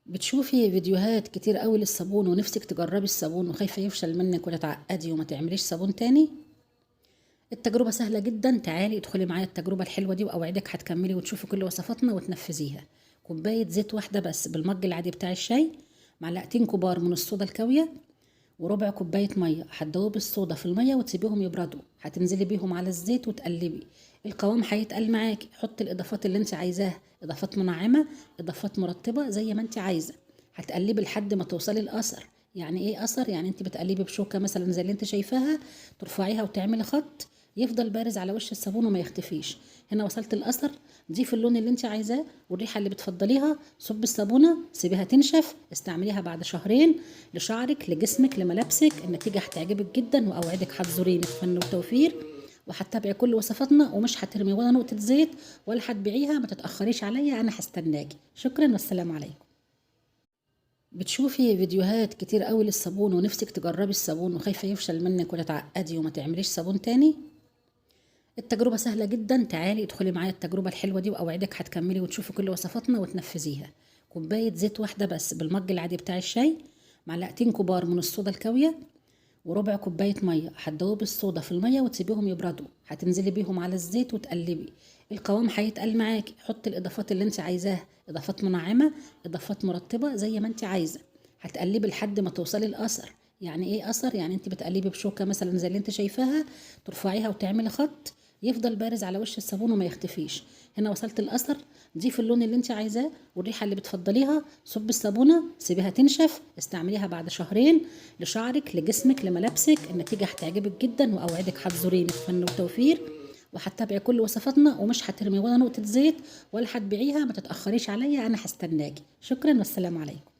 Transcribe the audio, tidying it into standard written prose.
بتشوفي فيديوهات كتير قوي للصابون ونفسك تجربي الصابون وخايفة يفشل منك وتتعقدي وما تعمليش صابون تاني؟ التجربة سهلة جدا، تعالي ادخلي معايا التجربة الحلوة دي وأوعدك هتكملي وتشوفي كل وصفاتنا وتنفذيها. كوباية زيت واحدة بس بالمج العادي بتاع الشاي، معلقتين كبار من الصودا الكاوية، وربع كوباية مية. هتدوبي الصودا في المية وتسيبيهم يبردوا، هتنزلي بيهم على الزيت وتقلبي، القوام هيتقل معاكي. حطي الإضافات اللي انت عايزاها، إضافات منعمة، إضافات مرطبة، زي ما انت عايزة. هتقلبي لحد ما توصلي الأثر. يعني ايه أثر؟ يعني انت بتقلبي بشوكة مثلا زي اللي انت شايفاها، ترفعيها وتعملي خط يفضل بارز على وش الصابون وما يختفيش. هنا وصلت الأثر، ضيفي اللون اللي انت عايزاه والريحة اللي بتفضليها، صبي الصابونة، سيبيها تنشف، استعمليها بعد شهرين لشعرك لجسمك لملابسك. النتيجة هتعجبك جدا وأوعدك هتزوريني في فن وتوفير، وهتتابعي كل وصفاتنا ومش هترمي ولا نقطة زيت ولا هتبيعيها. ما تتأخريش عليا، أنا هستناكي. شكرا والسلام عليكم. بتشوفي فيديوهات كتير قوي للصابون ونفسك تجربي الصابون وخايفة يفشل منك وتتعقدي وما تعمليش صابون تاني؟ التجربة سهلة جدا، تعالي ادخلي معايا التجربة الحلوة دي وأوعدك هتكملي وتشوفي كل وصفاتنا وتنفذيها. كوباية زيت واحدة بس بالمج العادي بتاع الشاي، معلقتين كبار من الصودا الكاوية، وربع كوباية مية. هتدوبي الصودا في المية وتسيبيهم يبردوا، هتنزلي بيهم على الزيت وتقلبي، القوام هيتقل معاكي. حطي الإضافات اللي انت عايزاها، إضافات منعمة، إضافات مرطبة، زي ما انت عايزة. هتقلبي لحد ما توصلي الأثر. يعني ايه أثر؟ يعني انت بتقلبي بشوكة مثلا زي اللي انت شايفاها، ترفعيها وتعملي خط يفضل بارز على وش الصابون وما يختفيش. هنا وصلت الأثر، ضيفي اللون اللي انت عايزاه والريحة اللي بتفضليها، صبي الصابونة، سيبيها تنشف، استعمليها بعد شهرين لشعرك لجسمك لملابسك. النتيجة هتعجبك جدا وأوعدك هتزوريني في فن وتوفير، وهتتابعي كل وصفاتنا ومش هترمي ولا نقطة زيت ولا هتبيعيها. ما تتأخريش عليا، أنا هستناكي. شكرا والسلام عليكم.